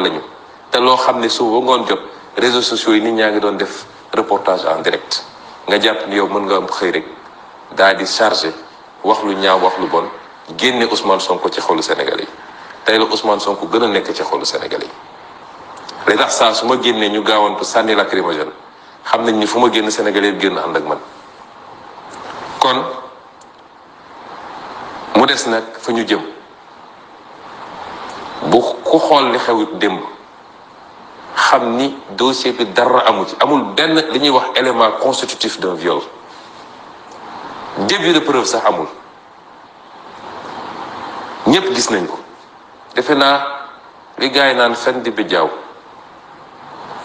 lañu te loo xam ne suba ngoon jot réseaux sociaux yi nit ñaa ngi doon def reportage en direct nga jàpp ni yow mën nga am xëy rek daal di chargé wax lu ñaaw wax lu bon génne Ousmane Sonko ci xolu Sénégalais yi tey la Ousmane Sonko gën a nekk ci xolu Sénégalais yi li tax saa su ma génnee ñu gaawantu sànni lacrymogène xam nañ ni fu ma génn Sénégalais yi génn ànd ak man kon mu des nag fa ñu jëm bu ku xool li xew démb xam ni dossier bi dara amu ci amul benn li ñuy wax élément constitutif d'un viol début de preuve sax amul ñépp gis nañ ko defe naa li gars yi naan fen di bi jaaw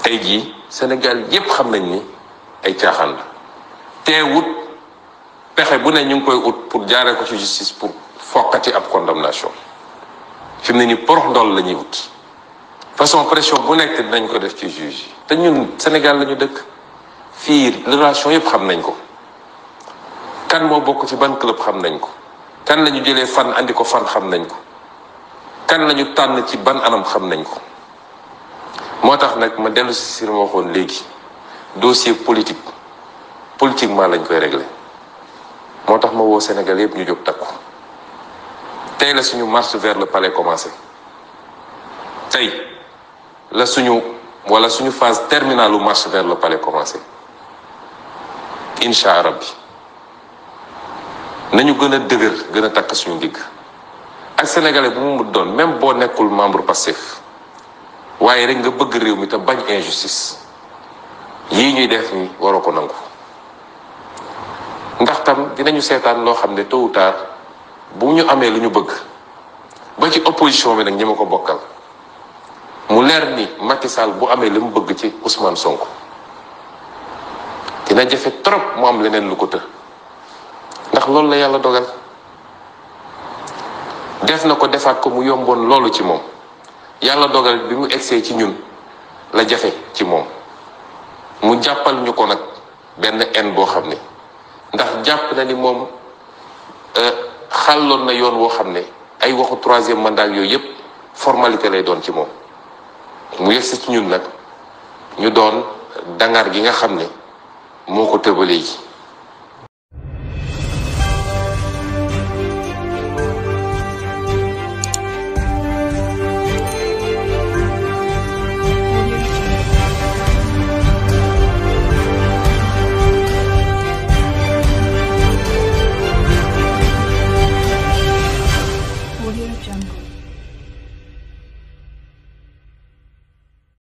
tey jii Sénégal yépp xam nañ ni ay caaxaan la teewut pexe bu ne ñu ngi koy ut pour jaaree ko ci justice pour fokkati ab condamnation fi mu ne ni porox ndoll la ñuy wut façon pression bu nekk dinañ ko def ci juge yi te ñun Sénégal la ñu dëkk fii relation yépp xam nañ ko kan moo bokk ci ban club xam nañ ko kan la ñu jëlee fan andi ko fan xam nañ ko kan la ñu tànn ci ban anam xam nañ ko moo tax nag ma dellu si ma waxoon léegi dossier politiquement lañ koy régler moo tax ma woo Sénégal yëpp ñu jóg takku tey la suñu marche vers le palais commencé tey la suñu phase terminale u marche vers le palais commencé incha rabbi nañu gën a dëgër gën a takk suñu ndigg ak sénégalais bu mu doon même boo nekkul membre Pastef waaye rek nga bëgg réew mi te bañ injustice yii ñuy def ni waroo ko nangu ndax tam dinañu seetaan loo xam ne tôt ou tard bu ñu amee lu ñu bëgg ba ci opposition bi nag ñi ma ko bokkal mu leer ni Macky Sall bu amee li mu bëgg ci Ousmane Sonko dina jafe trop mu am leneen lu ko të ndax loolu la yàlla dogal def na ko defaat ko mu yomboon loolu ci moom yàlla dogal bi mu egsee ci ñun la jafe ci moom mu jàppal ñu ko nag benn en boo xam ne ndax jàpp na ni moom xàlloon na yoon woo xam ne ay waxu troisième mandat yooyu yépp formalité lay doon ci moom mu yegsi ci ñun nag ñu doon dangar gi nga xam ne moo ko tëbalee ji